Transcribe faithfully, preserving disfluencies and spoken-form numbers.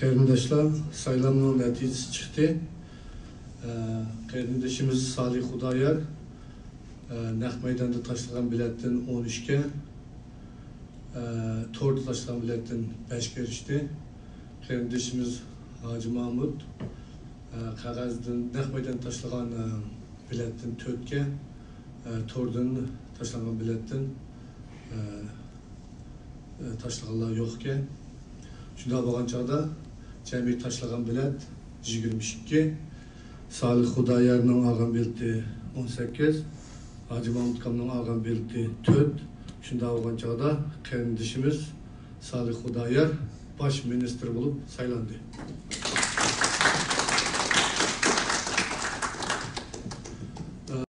قېرىنداشلار، سايلامنىڭ نەتىجىسى چىقتى. ئە، قېرىندىشىمىز سالىھ خۇدايار، ئە، نەق مەيداندا تاشلىغان بېلەتتىن ئون ئۈچكە، ئە، توردا تاشلىغان بېلەتتىن بەشكە ئېرىشتى. قېرىندىشىمىز ھاجى مامۇت، ئە، قەغەزدىن نەق مەيداندا تاشلىغان، ئە، بېلەتتىن تۆتكە، ئە، توردىن تاشلانغان بېلەتتىن، ئە، ئە، تاشلىغانلار يوق ئىكەن. شۇنداق بولغان چاغدا جەمئىي تاشلىغان بېلەت يىگىرمە ئىككى، سالىھ خۇدايارنىڭ ئالغان بېلىتى ئون سەككىز، ھاجى مامۇت ئاكامنىڭ ئالغان بېلىتى تۆت. شۇنداق بولغان چاغدا قېرىندىشىمىز سالىھ خۇدايار باش مىنىستىر بولۇپ سايلاندى.